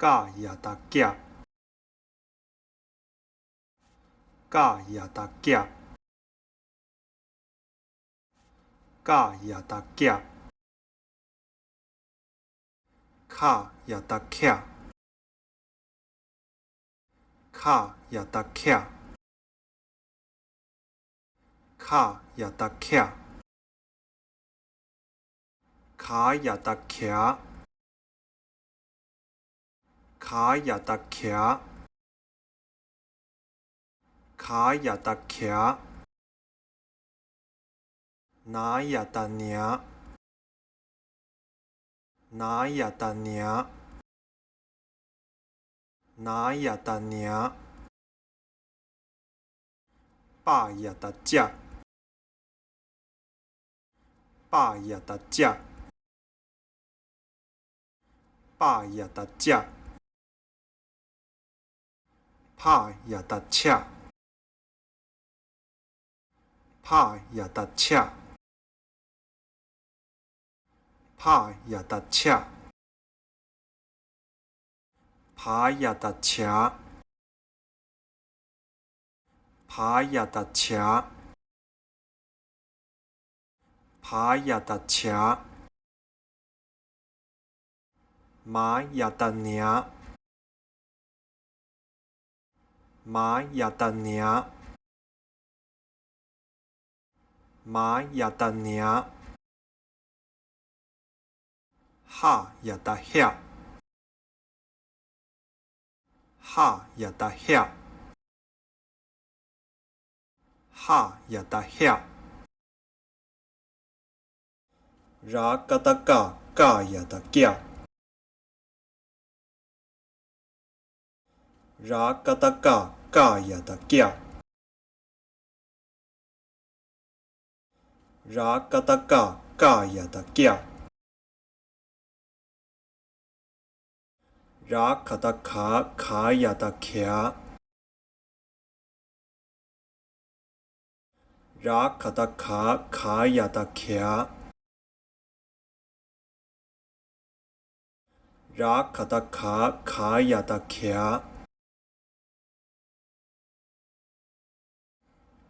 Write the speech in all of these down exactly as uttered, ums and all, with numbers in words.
ཀ་ཡ་བཏགས་ཀྱ། ཀ་ཡ་བཏགས་ཀྱ། ཀ་ཡ་བཏགས་ཀྱ། ཁ་ཡ་བཏགས་ཁྱ། ཁ་ཡ་བཏགས་ཁྱ། ཁ་ཡ་བཏགས་ཁྱ། ག་ཡ་བཏགས་གྱ། ག་ཡ་བཏགས་གྱ། ག་ཡ་བཏགས་གྱ། ན་ཡ་བཏགས་ནྱ། ན་ཡ་བཏགས་ནྱ། ན་ཡ་བཏགས་ནྱ། པ་ཡ་བཏགས་པྱ། པ་ཡ་བཏགས་པྱ། པ་ཡ་བཏགས་པྱ། ཕ་ཡ་བཏགས་ཕྱ། ཕ་ཡ་བཏགས་ཕྱ། ཕ་ཡ་བཏགས་ཕྱ། བ་ཡ་བཏགས་བྱ། བ་ཡ་བཏགས་བྱ། བ་ཡ་བཏགས་བྱ། མ་ཡ་བཏགས་མྱ། མ་ཡ་བཏགས་མྱ། མ་ཡ་བཏགས་མྱ། ཧ་ཡ་བཏགས་ཧྱ། ཧ་ཡ་བཏགས་ཧྱ། ཧ་ཡ་བཏགས་ཧྱ། ར་ཀ་བཏགས་རྐ། རྐ་ཡ་བཏགས་རྐྱ། ར་ཀ་བཏགས་རྐ། རྐ་ཡ་བཏགས་རྐྱ། ར་ཀ་བཏགས་རྐ། རྐ་ཡ་བཏགས་རྐྱ། ར་ག་བཏགས་ག། ག་ཡ་བཏགས་གྱ། ར་ག་བཏགས་ག། ག་ཡ་བཏགས་གྱ། ར་ག་བཏགས་ག། ག་ཡ་བཏགས་གྱ།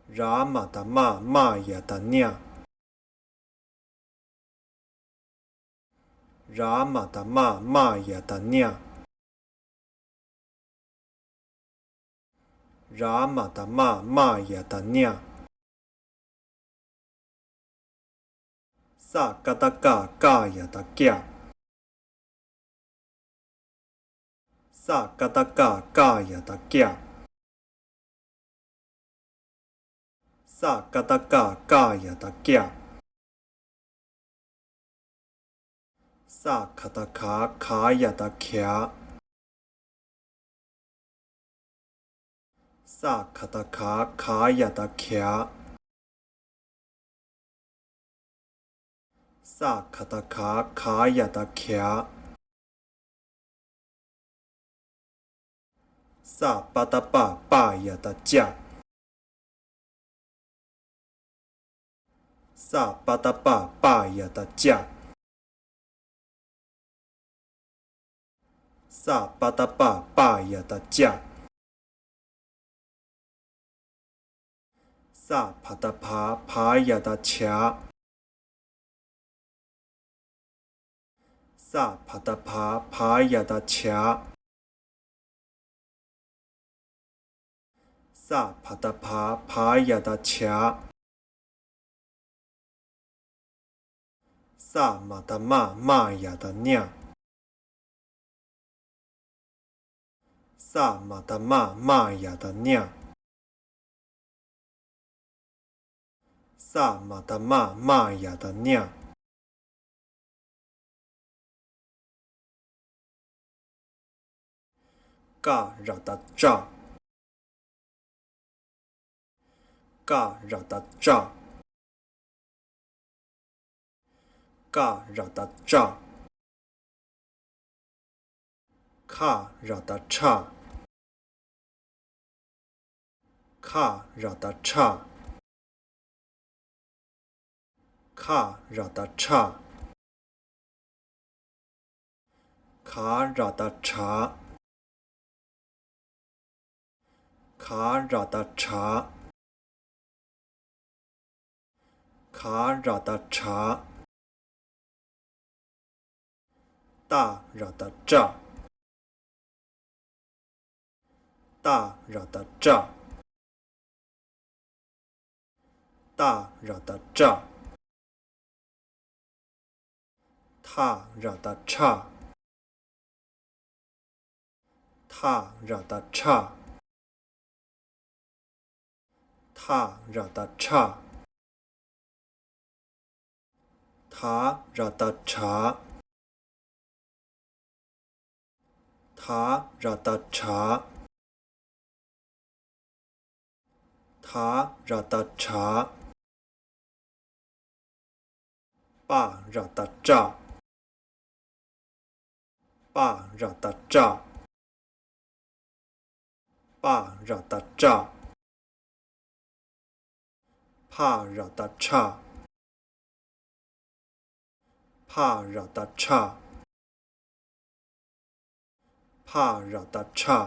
ར་མ་བཏགས་རྨ། རྨ་ཡ་བཏགས་རྨྱ། ར་མ་བཏགས་རྨ། རྨ་ཡ་བཏགས་རྨྱ། ར་མ་བཏགས་རྨ། རྨ་ཡ་བཏགས་རྨྱ། ས་ཀ་བཏགས་སྐ། སྐ་ཡ་བཏགས་སྐྱ། ས་ཀ་བཏགས་སྐ། སྐ་ཡ་བཏགས་སྐྱ། ས་ཀ་བཏགས་སྐ། སྐ་ཡ་བཏགས་སྐྱ། ས་ག་བཏགས་ག། ག་ཡ་བཏགས་གྱ། ས་ག་བཏགས་ག། ག་ཡ་བཏགས་གྱ། ས་ག་བཏགས་ག། ག་ཡ་བཏགས་གྱ། ས་པ་བཏགས་སྤ། སྤ་ཡ་བཏགས་སྤྱ། ས་པ་བཏགས་སྤ། སྤ་ཡ་བཏགས་སྤྱ། ས་པ་བཏགས་སྤ། སྤ་ཡ་བཏགས་སྤྱ། ས་བ་བཏགས་བ། བ་ཡ་བཏགས་བྱ། ས་བ་བཏགས་བ། བ་ཡ་བཏགས་བྱ། ས་བ་བཏགས་བ། བ་ཡ་བཏགས་བྱ། ས་མ་བཏགས་སྨ། སྨ་ཡ་བཏགས་སྨྱ། ས་མ་བཏགས་སྨ། སྨ་ཡ་བཏགས་སྨྱ། ས་མ་བཏགས་སྨ། སྨ་ཡ་བཏགས་སྨྱ། ཀ་ར་བཏགས་ཀྲ། ཀ་ར་བཏགས་ཀྲ། ཀ་ར་བཏགས་ཀྲ། ཁ་ར་བཏགས་ཁྲ། ཁ་ར་བཏགས་ཁྲ། ཁ་ར་བཏགས་ཁྲ། ག་ར་བཏགས་གྲ། ག་ར་བཏགས་གྲ། ག་ར་བཏགས་གྲ། ཏ་ར་བཏགས་ཏྲ། ཏ་ར་བཏགས་ཏྲ། ཏ་ར་བཏགས་ཏྲ། ཐ་ར་བཏགས་ཐྲ། ཐ་ར་བཏགས་ཐྲ། ཐ་ར་བཏགས་ཐྲ། ཐ་ར་བཏགས་ཐྲ། ཐ་ར་བཏགས་ཐྲ། ཐ་ར་བཏགས་ཐྲ། པ་ར་བཏགས་པྲ། པ་ར་བཏགས་པྲ། པ་ར་བཏགས་པྲ། ཕ་ར་བཏགས་ཕྲ། ཕ་ར་བཏགས་ཕྲ། ཕ་ར་བཏགས་ཕྲ།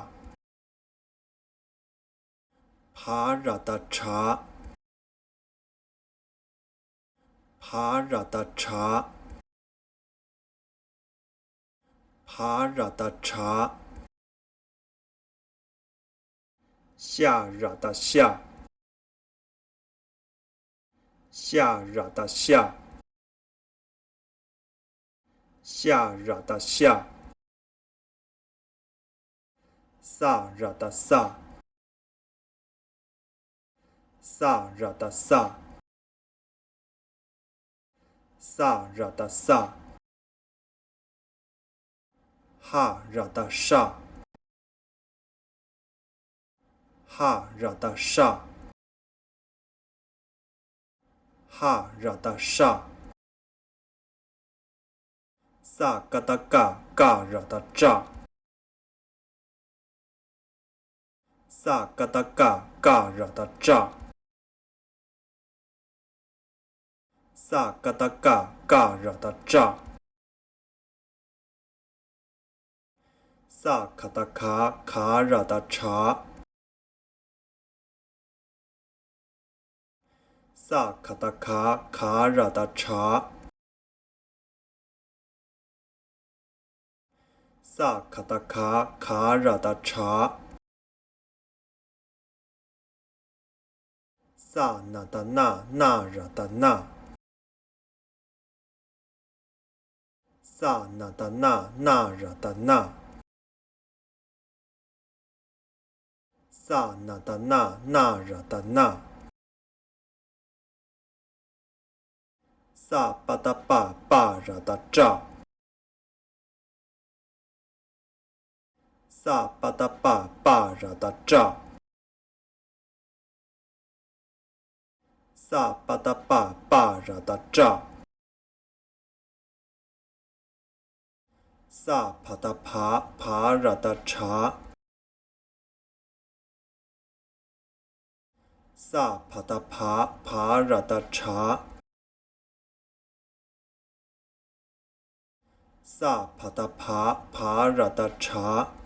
བ་ར་བཏགས་བྲ། བ་ར་བཏགས་བྲ། བ་ར་བཏགས་བྲ། ཤ་ར་བཏགས་ཤ། ཤ་ར་བཏགས་ཤ། ཤ་ར་བཏགས་ཤ། ས་ར་བཏགས་ས། ས་ར་བཏགས་ས། ས་ར་བཏགས་ས། ཧ་ར་བཏགས་ཧྲ། ཧ་ར་བཏགས་ཧྲ། ཧ་ར་བཏགས་ཧྲ། ས་ཀ་བཏགས་སྐ། སྐ་ར་བཏགས་སྐྲ། ས་ཀ་བཏགས་སྐ། སྐ་ར་བཏགས་སྐྲ། ས་ཀ་བཏགས་སྐ། སྐ་ར་བཏགས་སྐྲ། ས་ག་བཏགས་ག། ག་ར་བཏགས་གྲ། ས་ག་བཏགས་ག། ག་ར་བཏགས་གྲ། ས་ག་བཏགས་ག། ག་ར་བཏགས་གྲ། ས་ན་བཏགས་སྣ། སྣ་ར་བཏགས་སྣ། ས་ན་བཏགས་སྣ། སྣ་ར་བཏགས་སྣ། ས་ན་བཏགས་སྣ། སྣ་ར་བཏགས་སྣ། ས་པ་བཏགས་སྤ། སྤ་ར་བཏགས་སྤྲ། ས་པ་བཏགས་སྤ། སྤ་ར་བཏགས་སྤྲ། ས་པ་བཏགས་སྤ། སྤ་ར་བཏགས་སྤྲ། ས་བ་བཏགས་བ། བ་ར་བཏགས་བྲ། ས་བ་བཏགས་བ། བ་ར་བཏགས་བྲ། ས་བ་བཏགས་བ། བ་ར་བཏགས་བྲ།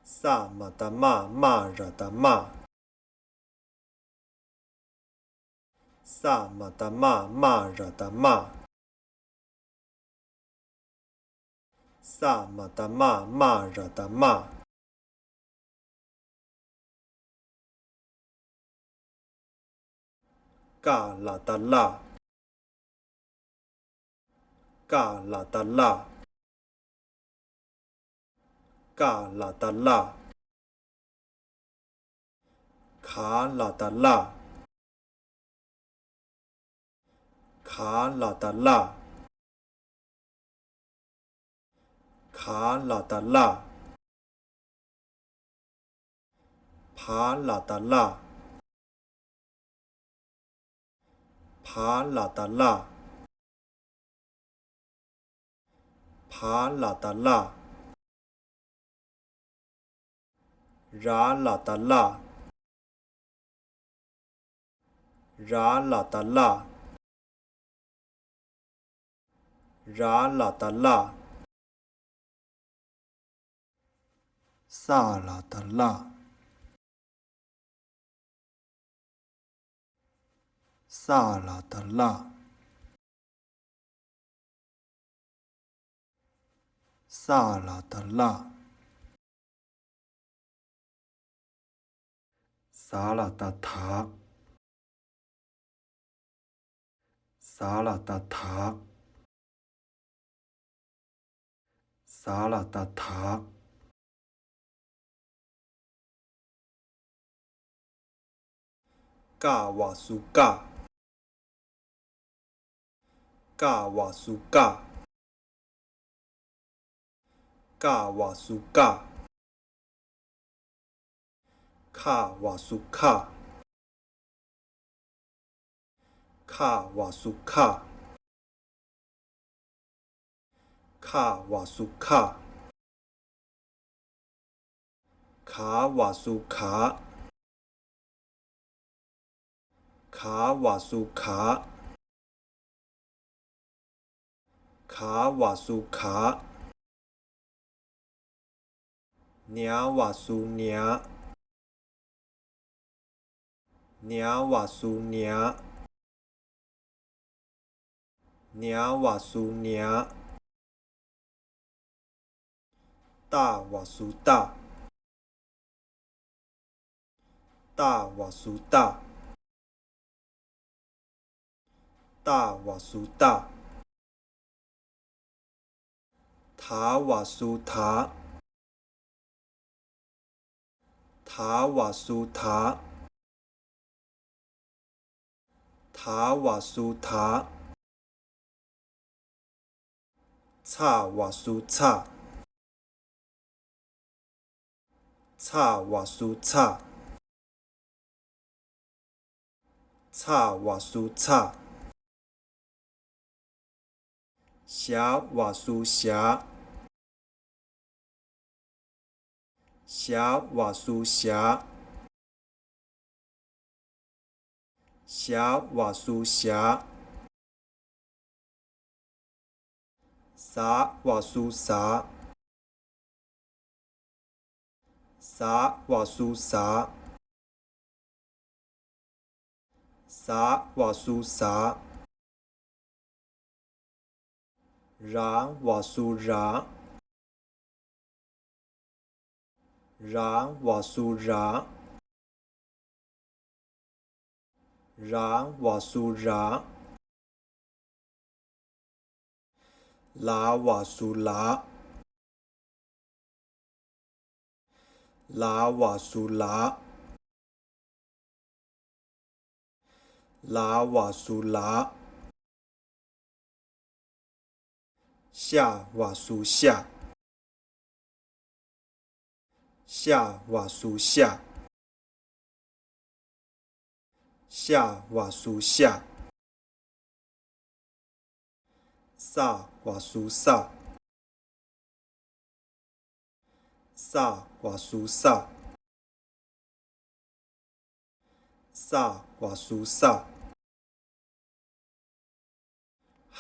ས་མ་བཏགས་སྨ། སྨ་ར་བཏགས་སྨ། ས་མ་བཏགས་སྨ། སྨ་ར་བཏགས་སྨ། ས་མ་བཏགས་སྨ། སྨ་ར་བཏགས་སྨ། ཀ་ལ་བཏགས་ཀླ། ཀ་ལ་བཏགས་ཀླ། ཀ་ལ་བཏགས་ཀླ། ག་ལ་བཏགས་གླ། ག་ལ་བཏགས་གླ། ག་ལ་བཏགས་གླ། བ་ལ་བཏགས་བླ། བ་ལ་བཏགས་བླ། བ་ལ་བཏགས་བླ། ར་ལ་བཏགས་རླ། ར་ལ་བཏགས་རླ། ར་ལ་བཏགས་རླ། ས་ལ་བཏགས་སླ། ས་ལ་བཏགས་སླ། ས་ལ་བཏགས་སླ། ཟ་ལ་བཏགས་ཟླ། ཟ་ལ་བཏགས་ཟླ། ཟ་ལ་བཏགས་ཟླ། ཀ་བ་སུ་ཀ། ཀ་བ་སུ་ཀ། ཀ་བ་སུ་ཀ། ཁ་བ་སུ་ཁ། ཁ་བ་སུ་ཁ། ཁ་བ་སུ་ཁ། ག་བ་སུ་ག། ག་བ་སུ་ག། ག་བ་སུ་ག། ཉ་བ་སུ་ཉ། ཉ་བ་སུ་ཉ། ཉ་བ་སུ་ཉ། ཏ་བ་སུ་ཏ། ཏ་བ་སུ་ཏ། ཏ་བ་སུ་ཏ། ད་བ་སུ་ད། ད་བ་སུ་ད། ད་བ་སུ་ད། ཚ་བ་སུ་ཚ། ཚ་བ་སུ་ཚ། ཚ་བ་སུ་ཚ། ཞ་བ་སུ་ཞ། ཞ་བ་སུ་ཞ། ཞ་བ་སུ་ཞ། ཟ་བ་སུ་ཟ། ཟ་བ་སུ་ཟ། ཟ་བ་སུ་ཟ། ར་བ་སུ་ར། ར་བ་སུ་ར། ར་བ་སུ་ར། ལ་བ་སུ་ལ། ལ་བ་སུ་ལ། ལ་བ་སུ་ལ། ཤ་བ་སུ་ཤ། ཤ་བ་སུ་ཤ། ཤ་བ་སུ་ཤ། ས་བ་སུ་ས། ས་བ་སུ་ས། ས་བ་སུ་ས།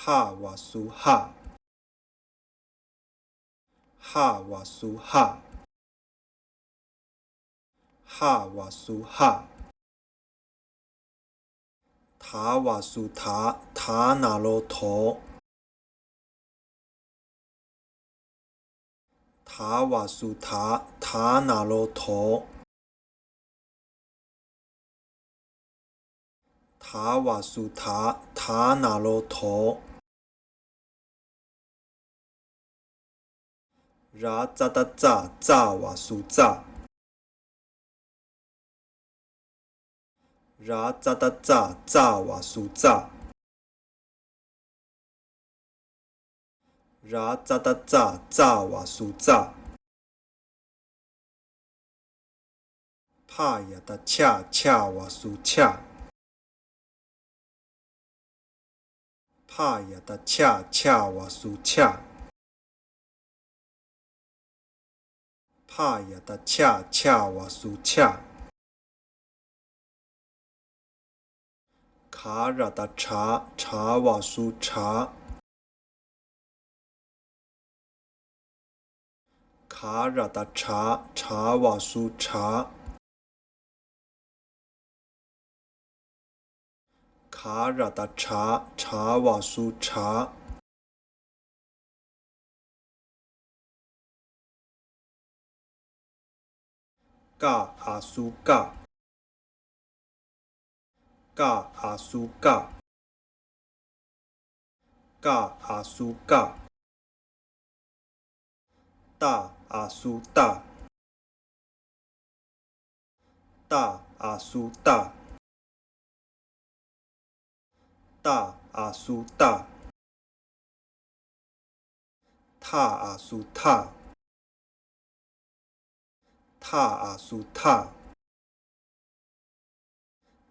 ཧ་བ་སུ་ཧ། ཧ་བ་སུ་ཧ། ཧ་བ་སུ་ཧ། ད་བ་སུ་ད། ད་ན་རོ་དོ། ད་བ་སུ་ད། ད་ན་རོ་དོ། ད་བ་སུ་ད། ད་ན་རོ་དོ། ར་ཙ་བཏགས་རྩ། རྩ་བ་སུ་རྩ། ར་ཙ་བཏགས་རྩ། རྩ་བ་སུ་རྩ། ར་ཙ་བཏགས་རྩ། རྩ་བ་སུ་རྩ། ཕ་ཡ་བཏགས་ཕྱ། ཕྱ་བ་སུ་ཕྱ། ཕ་ཡ་བཏགས་ཕྱ། ཕྱ་བ་སུ་ཕྱ། ཕ་ཡ་བཏགས་ཕྱ། ཕྱ་བ་སུ་ཕྱ། ག་ར་བཏགས་གྲ། གྲ་བ་སུ་གྲ། ག་ར་བཏགས་གྲ། གྲ་བ་སུ་གྲགས། ག་ར་བཏགས་གྲ། གྲ་བ་སུ་གྲགས། ཀ་འ་སུ་བཀག། ཀ་འ་སུ་བཀག། ཀ་འ་སུ་བཀག། ཏ་འ་སུ་བཏགས། ཏ་འ་སུ་བཏགས། ཏ་འ་སུ་བཏགས། ཐ་འ་སུ་ཐགས། ཐ་འ་སུ་ཐགས།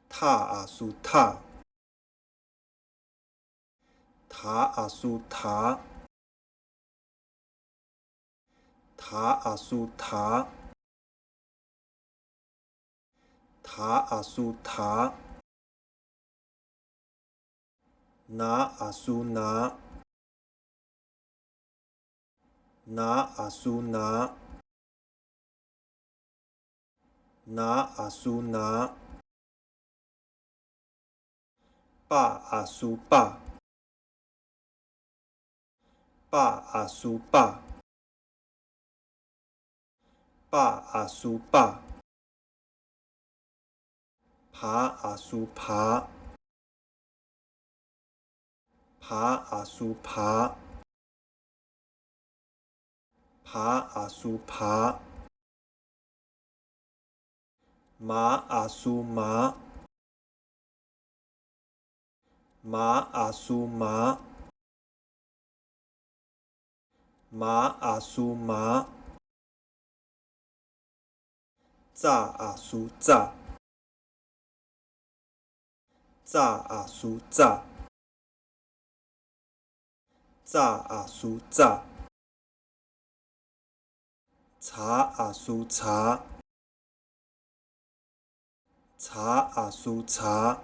ཐ་འ་སུ་ཐགས། ད་འ་སུ་དག། ད་འ་སུ་དག། ད་འ་སུ་དག། ན་འ་སུ་ནགས། ན་འ་སུ་ནགས། ན་འ་སུ་ནགས། པ་འ་སུ་པགས། པ་འ་སུ་པགས། པ་འ་སུ་པགས། བ་འ་སུ་བག། བ་འ་སུ་བག། བ་འ་སུ་བག། མ་འ་སུ་མག། མ་འ་སུ་མག། མ་འ་སུ་མག། ཙ་འ་སུ་ཙགས། ཙ་འ་སུ་ཙགས། ཙ་འ་སུ་ཙགས། ཚ་འ་སུ་ཚགས། ཚ་འ་སུ་ཚགས།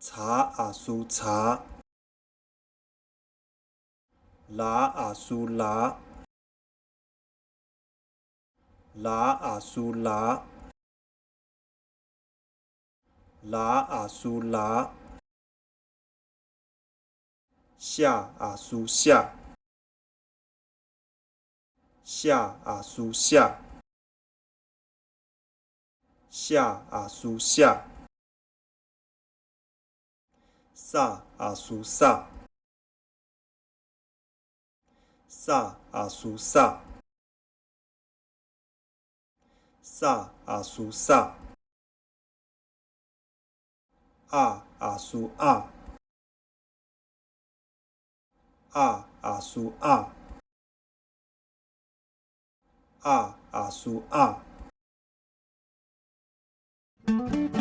ཚ་འ་སུ་ཚགས། ལ་འ་སུ་ལགས། ལ་འ་སུ་ལགས། ལ་འ་སུ་ལགས། ཤ་འ་སུ་ཤགས། ཤ་འ་སུ་ཤགས། ཤ་འ་སུ་ཤགས། ས་འ་སུ་སགས། ས་འ་སུ་སགས། ས་འ་སུ་སགས། ཨ་འ་སུ་ཨགས། ཨ་འ་སུ་ཨགས། ཨ་འ་སུ་ཨགས།